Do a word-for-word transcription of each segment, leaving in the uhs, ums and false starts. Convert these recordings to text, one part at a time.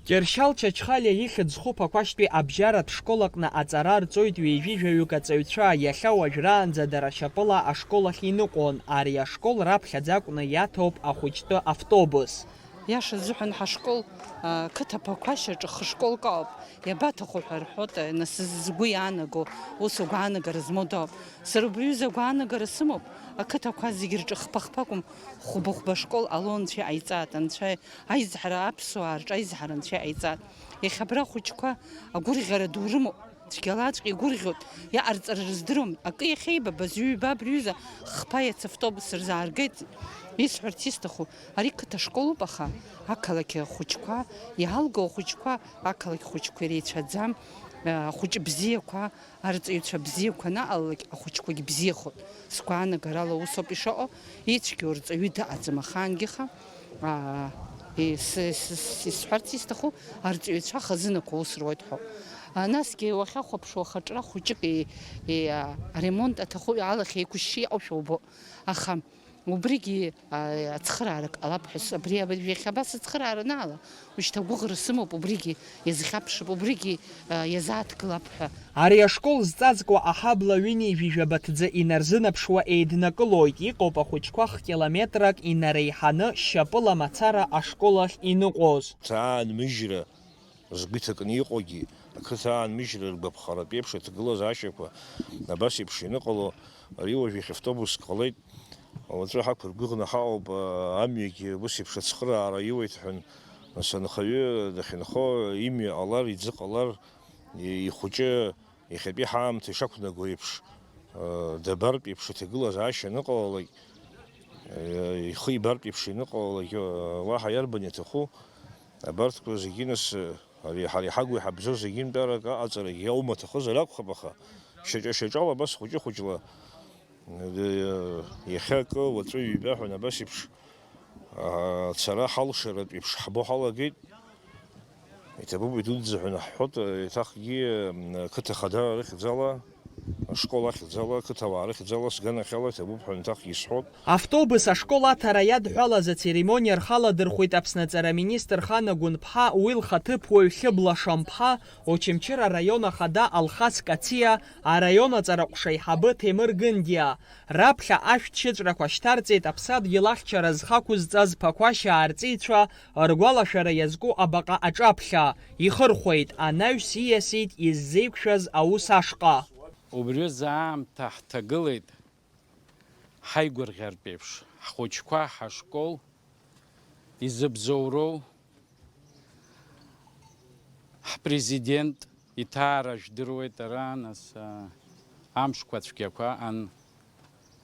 Кьыршьал Чачхалиа ихьӡ зху Ԥақәашьтәи абжьаратә школ аҟны аҵара арҵоит ҩажәи жәаҩык аҵаҩцәа, иахьа уажәраанӡа дара шьапыла ашкол ахь иныҟәон, ари ашкол раԥхьаӡа акәны иаҭоуп ахәыҷтәы автобус. Иаша азыҳәан ҳашкол, а, қыҭа Ԥақәашь аҿы хышколк ауп, иабаҭаху ҳәа рҳәоит, а, нас згәы иаанаго, ус агәаанагара змоу дауп. Сара убри аҩыза агәаанагара сымоуп, ақыҭақәа зегь рҿы хԥа-хԥа акәым, хәба-хәба школ ало анцәа иҟаиҵааит, анцәа аизҳара, аԥсуаа рҿы аизҳара анцәа иҟаиҵааит. Иахьа абра ахәыҷқәа агәырӷьара ду рымоуп. Цәгьалаҵәҟьа игәырӷьоит, иҟарҵара рыздыруам. Акы иахьеибабаз ҩба абри ҩыза хԥа иац автобус рзааргеит. Исҳәарц исҭаху, ари қыҭа школуп, аха ақалақь ахәыҷқәа, иаалгоу ахәыҷқәа, ақалақь хәыҷқәа иреицәаӡам, ахәыҷ бзиақәа, арҵаҩцәа бзиақәа анаҟалалак, ахәыҷқәагь бзиахоит. Сгәаанагарала усоуп ишыҟоу, ицәгьоу рҵаҩы дыҟаӡам ахаангьы, аха, аа, ис-, ис-, ис-, исҳәарц исҭаху, арҵаҩцәа хазынақәа ус руеит ҳәа. А, насгьы уахьахәаԥшуа ахаҿра хәыҷык и-, и-, а, аремонт аҭаху алахь еиқәышьшьы иҟоушәа убо. Аха убригьы, а, ацхыраарак ҟалап ҳәа с-, абри, абри иахьа абас ацхыраара анаала, ушьҭа агәыӷра сымоуп, убригьы иазхьаԥшып, убригьы, а, иазааҭгылап ҳәа. Ари ашкол зҵазкуа аҳабла ҩынҩажәижәаба ҭӡы инарзынаԥшуа еиднакылоит, иҟоуп ахәыҷқәа хкилометрак инареиҳаны шьапыла мацара ашкол ахь иныҟәоз. Ҭаанмыжьра згәы иҭакны иҟоугьы, ақыҭа аанмыжьра ргәаԥхаратә еиԥш аҭагылазаашьақәа абас еиԥш ианыҟало, ари уажә иахьа автобуск ҟалеит, уаҵәы ҳақәыргәыӷны ҳаҟоуп, амҩагьы ус еиԥш ацхыраара иуеит ҳәан, нас анхаҩы дахьынхо имҩа ҟалар, иӡы ҟалар, и-, ихәыҷы иахьатәи ҳаамҭа ишақәнаго еиԥш, дабартә еиԥш аҭагылазаашьа аныҟалалак, ихы ибартә еиԥш ианыҟалалак, уаҳа иарбан иаҭаху, абарҭқәа зегьы нас, ари ҳара иҳагу иҳабзоу зегьынтәарак аҟаҵарагьы аума аҭахызар акәхап, аха шьаҿа-шьаҿала абас хәыҷы-хәыҷла, иахьа акы, уаҵәы ҩба ҳәа абас еиԥш, ацара ҳалшаратә еиԥш ҳбо ҳалагеит. Иҭабуп идуӡӡа ҳәа наҳҳәоит, еиҭахгьы, м, қыҭа хадара рыхьӡала, ашкол ахьӡала, ақыҭауаа рыхьӡала, сганахьала иҭабуп ҳәа еиҭахгьы исҳәоит. Автобус ашкол аҭара иадҳәалаз ацеремониа рхаладырхәит Аԥсны аҵара аминистр Хана Гәынԥҳа, уи лхаҭыԥуаҩ Хьыбла Шамԥҳа, Очамчыра араион ахада Алхас Кациа, араион аҵараҟәша аиҳабы Ҭемыр Гындиа. Раԥхьа ашәҭ шьыҵәрақәа шьҭарҵеит, аԥсадгьыл ахьчара зхы ақәызҵаз Ԥақәашьаа арҵеицәа ргәалашәара иазку абаҟа аҿаԥхьа ихырхәеит, анаҩс ииасит иззеиқәшәаз аус ашҟа. Убри аамҭа ҳҭагылеит ҳаигәырӷьартә еиԥш, ҳхәыҷқәа, ҳашкол изыбзоуроу, ҳпрезидент иҭаара жәдыруеит ара, нас, а, амшқәа цәгьақәа ан,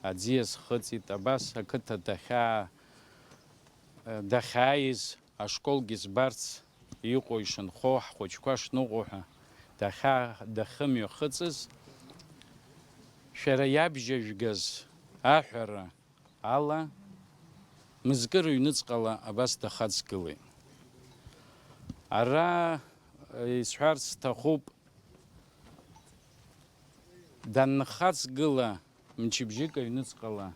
аӡиас хыҵит, абас ақыҭа дахьаа-, дахьааиз, ашколгьы збарц иҟоу ишынхо, ҳхәыҷқәа шныҟәо ҳәа дахьаа-, дахьымҩахыҵыз, шәара иабжьажәгаз аҳәара ала, мызкы рыҩныҵҟала абас дахаҵгылеит. Ара, э, исҳәарц сҭахуп, данхаҵгыла мчыбжьык аҩныҵҟала,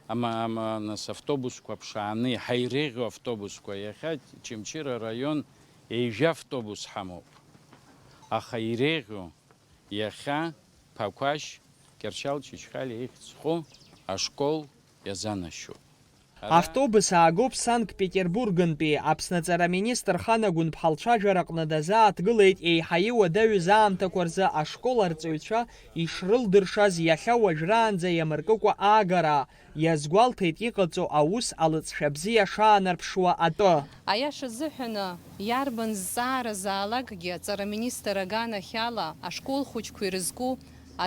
ама, ама, нас, автобусқәа ԥшааны, иаҳа иреиӷьу автобусқәа, иахьа Чымчыра араион ҩажәа автобус ҳамоуп, аха иреиӷьу иахьа Ԥақәашь Кьыршьал Чачхалиа ихьӡ зху ашкол иазанашьоуп. Ара Автобус аагоуп Санкт-Петербургнтәи. Аԥсны аҵара аминистр Хана Гәынԥҳа лцәажәараҟны дазааҭгылеит еиҳа иуадаҩыз аамҭақәа рзы ашкол арҵаҩцәа ишрылдыршаз иахьа уажәраанӡа иамыркыкәа аагара. Иазгәалҭеит иҟаҵоу аус алҵшәа бзиа шаанарԥшуа атәы. Аиаша азыҳәаны, иарбан зҵаара заалакгьы аҵара аминистр аганахьала ашкол хәыҷқәа ирызку,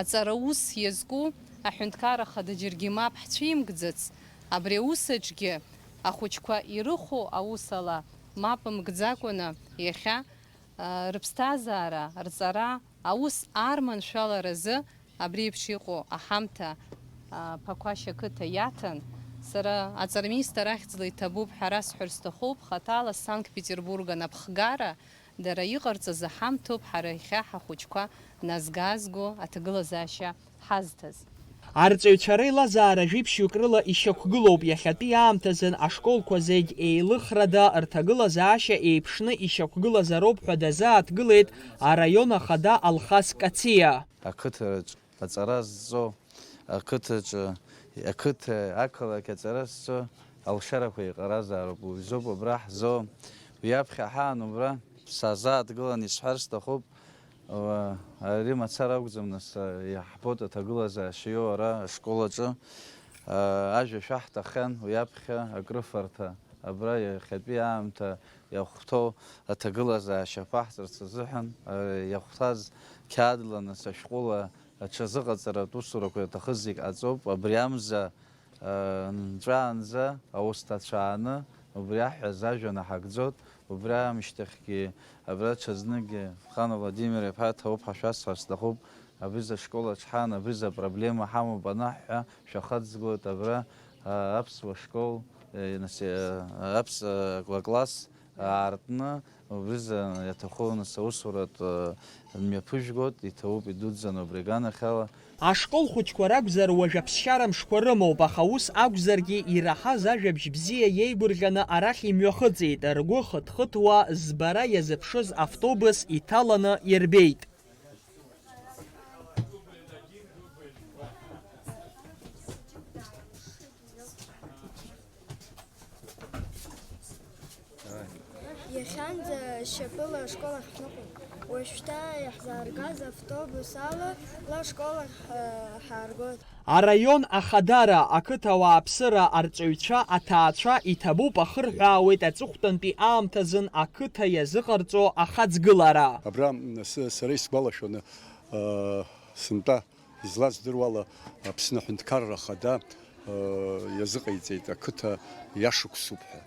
аҵара ус иазку аҳәынҭқарра хада џьаргьы мап ҳцәимкӡац, абри аус аҿгьы ахәыҷқәа ирыхәо аус ала мап мкӡакәаны иахьа, а, рыԥсҭазаара, рҵара, аус арманшәаларазы абри еиԥш иҟоу аҳамҭа, а, Ԥақәашь ақыҭа иаҭан. Сара аҵара министр ахьӡала иҭабуп ҳәа расҳәар сҭахуп, хаҭала Санкт-Петербург анапхгара дара иҟарҵаз аҳамҭоуп ҳара иахьа ҳахәыҷқәа назгазго аҭагылазаашьа ҳазҭаз. Арҵаҩцәа реилазаара жәиԥшьҩык рыла ишьақәгылоуп, иахьатәи аамҭазын ашколқәа зегь еилыхрада рҭагылазаашьа еиԥшны ишьақәгылазароуп ҳәа дазааҭгылеит араион ахада Алхас Кациа. Ақыҭараҿ аҵара зҵо, ақыҭаҿы, ақыҭа, ақалақь аҵара зҵо алшарақәа еиҟаразаароуп, уи азоуп абра ҳзо. Уи аԥхьа ҳаан убра сазааҭгылан исҳәар сҭахуп, уа, ари мацара акәӡам, нас, иаҳбоит аҭагылазаашьа иоуа ара ашкол аҿы. Ажәа шәаҳҭаххьан уи аԥхьа акрыфарҭа, абра иахьатәи аамҭа иахәҭоу аҭагылазаашьа аԥаҳҵарц азыҳәан, иахәҭаз қьаадла, нас, ашәҟәыла аҽазыҟаҵаратә усурақәа иаҭахыз зегь ҟаҵоуп. Абри амза, э, нҵәаанӡа аус ҭацәааны, убри аҳәаз ажәа наҳагӡоит. Убри аамышьҭахьгьы абра ҽазныкгьы Хан Владимир-иԥа ҭауп ҳәа шәасҳәар сҭахуп. Абри за школ аҿ ҳан, абри за проблема ҳамоуп анаҳҳәа, шәахаҵгылоит абра, э, аԥсуа школ, э, нас, э, аԥс-, э, класс аартны, убризы иаҭаху, нас, аусуратә, э, мҩаԥыжәгоит, иҭабуп, идуӡӡан убри аганахьала. Ашкол хәыҷқәа ракәзар, уажә аԥсшьара мшқәа рымоуп, аха ус акәзаргьы, ираҳаз ажәабжь бзиа иеигәырӷьаны арахь имҩахыҵит, ргәы хыҭхыҭуа, збара иазыԥшыз автобус иҭаланы ирбеит. Иахьанӡа шьапыла ашкол ахь ҳныҟәон. Уажәшьҭа иаҳзааргаз автобус ала ла ашкол ахь, э, ҳааргоит. Араион ахадара, ақыҭа ауааԥсыра, арҵаҩцәа, аҭаацәа, иҭабуп, ахырҳәаауеит аҵыхәтәантәи аамҭазын ақыҭа иазыҟарҵо ахаҵгылара. Абра, м, сы-, сара исгәалашәоны, э, сынтәа излаздыруала, Аԥсны аҳәынҭқарра ахада, э, иазыҟаиҵеит, ақыҭа иашықәсуп ҳәа.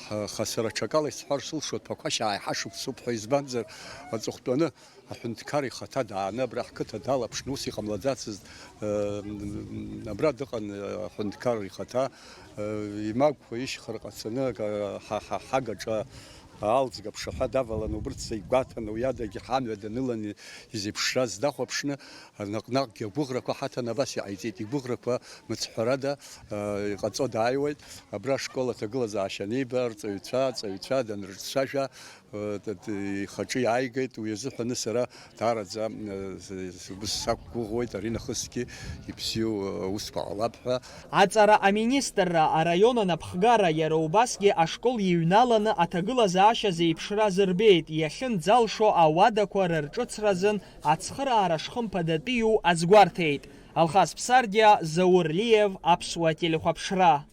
Ҳа-, ха-, сара аҽакала исҳәар сылшоит, Ԥақәашь ааиҳа шықәсуп ҳәа, избанзар, аҵыхәтәаны аҳәынҭқар ихаҭа дааны абра ҳқыҭа далаԥшны, ус иҟамлаӡацызт, э, м, абра дыҟан, э, аҳәынҭқар ихаҭа, э, имагәқәа ишьхара ҟацаны, ага-, ҳа-, ҳа-, ҳагаҿа аалӡга ԥшаҳәа давалан, убырҭ зегь гәаҭаны, уи адагьы ҳамҩа данылан изеиԥшраз дахәаԥшны, наҟ-наҟгьы агәыӷрақәа ҳаҭан, абас иҟаиҵеит, игәыӷрақәа мыцҳәарада, э, иҟаҵо дааиуеит. Абра ашкол аҭагылазаашьа аниба, арҵаҩцәа, аҵаҩцәа данрыҿцәажәа, э, т-, т-, ихаҿы иааигеит, уи азыҳәаны сара даараӡа, э, с-, с-, сгәы сақәгәыӷуеит, аринахысгьы ибзиоу, э, усқәа ҟалап ҳәа. Аҵара аминистрра, араион анапхгара, иара убасгьы ашкол иҩналаны аҭагылазаашьа зеиԥшраз рбеит, иахьынӡалшо ауадақәа рырҿыцразын ацхыраара шхымԥадатәиу азгәарҭеит. Алхас Ԥсардиа, Заур Лиев, Аԥсуа телехәаԥшра.